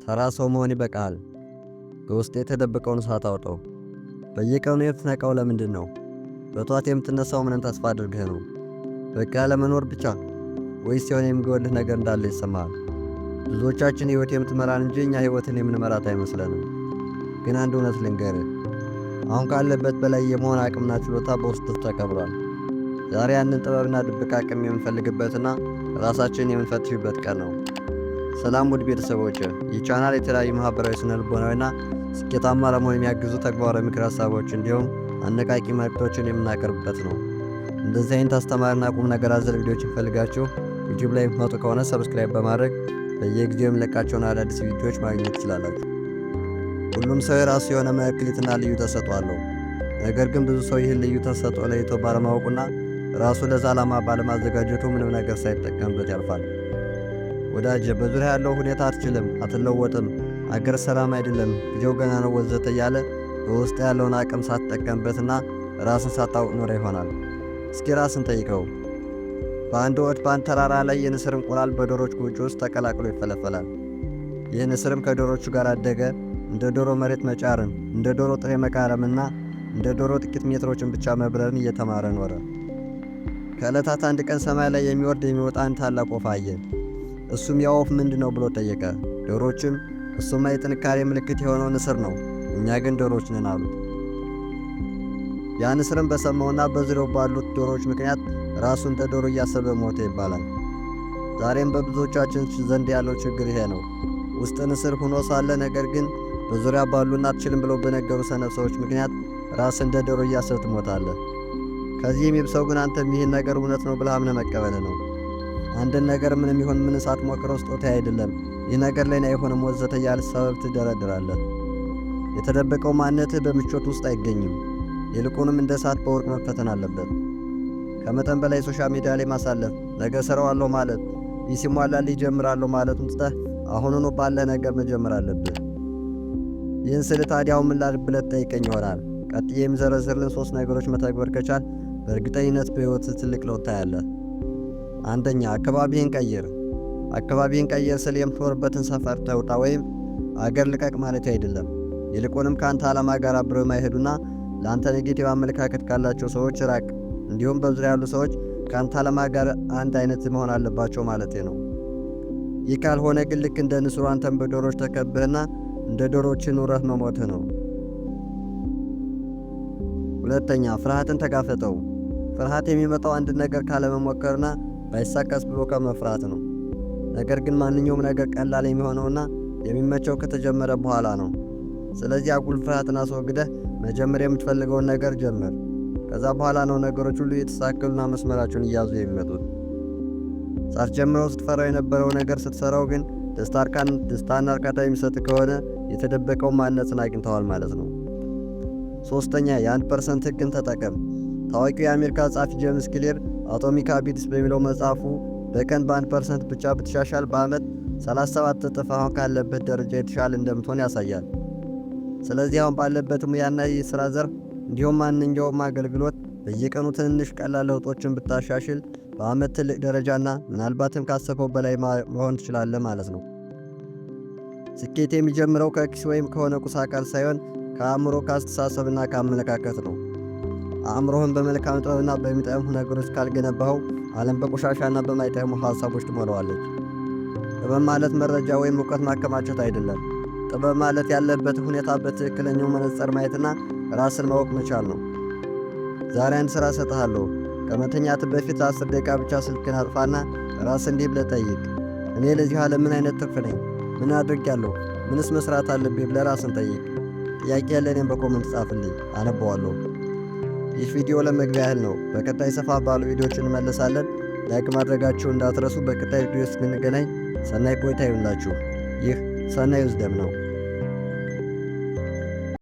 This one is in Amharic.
ተራ ሰው መሆን ይበቃሃል። በውስጥ የተደበቀውን እሳት አውጣው። በየቀኑ የምትነቃው ለምንድን ነው? በጠዋት የምትነሳው ምንን ተስፋ አድርገህ ነው? በቃ ለመኖር ብቻ ወይስ የሆነ የሚጎልህ ነገር እንዳለ ይሰማሃል? ብዙዎቻችን ሕይወት የምትመራን እንጂ እኛ ሕይወትን የምንመራት አይመስለንም። ግን አንድ እውነት ልንገርህ፣ አሁን ካለበት በላይ የመሆን አቅምና ችሎታ በውስጥህ ተቀብሯል። ዛሬ ያንን ጥበብና ድብቅ አቅም የምንፈልግበትና ራሳችንን የምንፈትሽበት ቀን ነው። ሰላም ውድ ቤተሰቦች፣ ይህ ቻናል የተለያዩ ማህበራዊ፣ ስነ ልቦናዊና ስኬታማ ለመሆን የሚያግዙ ተግባራዊ ምክር ሀሳቦች እንዲሁም አነቃቂ መልእክቶችን የምናቀርብበት ነው። እንደዚህ አይነት አስተማሪና ቁም ነገር አዘል ቪዲዮዎችን ፈልጋችሁ ዩቲዩብ ላይ የምትመጡ ከሆነ subscribe በማድረግ በየጊዜው የምለቃቸውን አዳዲስ ቪዲዮዎች ማግኘት ትችላላችሁ። ሁሉም ሰው የራሱ የሆነ መክሊትና ልዩ ተሰጥኦ አለው። ነገር ግን ብዙ ሰው ይህን ልዩ ተሰጥኦ ለይቶ ባለማወቁና ራሱ ለዛ ዓላማ ባለማዘጋጀቱ ምንም ነገር ሳይጠቀምበት ያልፋል። ወዳጄ፣ በዙሪያ ያለው ሁኔታ አትችልም፣ አትለወጥም፣ አገር ሰላም አይደለም፣ ጊዜው ገና ነው ወዘተ እያለ በውስጥ ያለውን አቅም ሳትጠቀምበትና ራስን ሳታውቅ ኖረ ይሆናል። እስኪ ራስን ጠይቀው። በአንድ ወቅት በአንድ ተራራ ላይ የንስር እንቁላል በዶሮች ጎጆ ውስጥ ተቀላቅሎ ይፈለፈላል። ይህ ንስርም ከዶሮቹ ጋር አደገ። እንደ ዶሮ መሬት መጫርን፣ እንደ ዶሮ ጥሬ መቃረምና እንደ ዶሮ ጥቂት ሜትሮችን ብቻ መብረርን እየተማረ ኖረ። ከዕለታት አንድ ቀን ሰማይ ላይ የሚወርድ የሚወጣ አንድ ታላቅ ወፍ አየ። እሱም ያ ወፍ ምንድን ነው ብሎ ጠየቀ። ዶሮችም እሱማ የጥንካሬ ምልክት የሆነው ንስር ነው፣ እኛ ግን ዶሮች ነን አሉት። ያ ንስርም በሰማውና በዙሪያው ባሉት ዶሮዎች ምክንያት ራሱን እንደ ዶሮ እያሰበ ሞተ ይባላል። ዛሬም በብዙዎቻችን ዘንድ ያለው ችግር ይሄ ነው። ውስጥ ንስር ሆኖ ሳለ ነገር ግን በዙሪያ ባሉና አትችልም ብለው በነገሩ ሰነፍ ሰዎች ምክንያት ራስን እንደ ዶሮ እያሰብክ ትሞታለህ። ከዚህ የሚብሰው ግን አንተም ይህን ነገር እውነት ነው ብለህ አምነህ መቀበል ነው። አንድን ነገር ምንም ይሁን ምን ሳትሞክረው ስጦታ አይደለም፣ ይህ ነገር ለኔ አይሆንም ወዘተ እያልህ ሰበብ ትደረድራለህ። የተደበቀው ማንነትህ በምቾት ውስጥ አይገኝም። ይልቁንም እንደ እሳት በወርቅ መፈተን አለበት። ከመጠን በላይ social media ላይ ማሳለፍ፣ ነገ እሰራዋለሁ ማለት፣ ይህ ሲሟላልኝ እጀምራለሁ ማለቱን ትተህ አሁኑኑ ባለህ ነገር መጀመር አለብህ። ይህን ስል ታዲያ አሁን ምን ላድርግ ብለህ ትጠይቀኝ ይሆናል። ቀጥዬ የምዘረዝርልህን ሶስት ነገሮች መተግበር ከቻልክ በእርግጠኝነት በሕይወትህ ትልቅ ለውጥ ታያለህ። አንደኛ፣ አካባቢህን ቀይር። አካባቢህን ቀይር ስል የምትኖርበትን ሰፈር ተውጣ ወይም አገር ልቀቅ ማለት አይደለም። ይልቁንም ከአንተ ዓላማ ጋር አብረው የማይሄዱና ለአንተ negative አመለካከት ካላቸው ሰዎች ራቅ። እንዲሁም በዙሪያ ያሉ ሰዎች ከአንተ ዓላማ ጋር አንድ አይነት መሆን አለባቸው ማለት ነው። ይህ ካልሆነ ግን ልክ እንደ ንስሩ አንተም በዶሮች ተከበህና እንደ ዶሮች ኑረህ መሞትህ ነው። ሁለተኛ፣ ፍርሃትን ተጋፈጠው። ፍርሃት የሚመጣው አንድ ነገር ካለመሞከርና ባይሳካስ ብሎ ከመፍራት ነው። ነገር ግን ማንኛውም ነገር ቀላል የሚሆነውና የሚመቸው ከተጀመረ በኋላ ነው። ስለዚህ አጉል ፍርሃትን አስወግደህ መጀመር የምትፈልገውን ነገር ጀምር። ከዛ በኋላ ነው ነገሮች ሁሉ እየተስተካከሉና መስመራቸውን እያዙ የሚመጡት። ሳትጀምረው ስትፈራው የነበረው ነገር ስትሰራው ግን ደስታና እርካታ የሚሰጥ ከሆነ የተደበቀው ማንነትን አግኝተዋል ማለት ነው። ሶስተኛ፣ የ1% ህግን ተጠቀም። ታዋቂው የአሜሪካ ጸሐፊ ጄምስ ክሊር Atomic Habits በሚለው መጽሐፉ በቀን በ1% ብቻ ብትሻሻል በዓመት 37 እጥፍ አሁን ካለበት ደረጃ የተሻለ እንደምትሆን ያሳያል። ስለዚህ አሁን ባለበት ሙያና የሥራ ዘርፍ እንዲሁም ማንኛውም አገልግሎት በየቀኑ ትንንሽ ቀላል ለውጦችን ብታሻሽል በዓመት ትልቅ ደረጃና ምናልባትም ካሰብከው በላይ መሆን ትችላለህ ማለት ነው። ስኬት የሚጀምረው ከኪስ ወይም ከሆነ ቁስ አካል ሳይሆን ከአእምሮ፣ ከአስተሳሰብና ከአመለካከት ነው። አእምሮህን በመልካም ጥበብና በሚጠቅሙ ነገሮች ካልገነባኸው ዓለም በቆሻሻና በማይጠቅሙ ሀሳቦች ትሞላዋለች። ጥበብ ማለት መረጃ ወይም እውቀት ማከማቸት አይደለም። ጥበብ ማለት ያለበት ሁኔታ በትክክለኛው መነጽር ማየትና ራስን ማወቅ መቻል ነው። ዛሬ አንድ ሥራ እሰጥሃለሁ። ከመተኛትህ በፊት ለ10 ደቂቃ ብቻ ስልክህን አጥፋና ራስህን እንዲህ ብለህ ጠይቅ። እኔ ለዚህ ዓለም ምን አይነት ትርፍ ነኝ? ምን አድርጌያለሁ? ምንስ መስራት አለብኝ ብለህ ራስህን ጠይቅ። ጥያቄ ያለ በ comment ጻፍልኝ፣ አነበዋለሁ። ይህ ቪዲዮ ለመግቢያ ያህል ነው። በቀጣይ ሰፋ ባሉ ቪዲዮዎች እንመለሳለን። Like ማድረጋችሁ እንዳትረሱ። በቀጣይ ቪዲዮ እስክንገናኝ ሰናይ ቆይታ ይሁንላችሁ። ይህ ሰናይ wisdom ነው።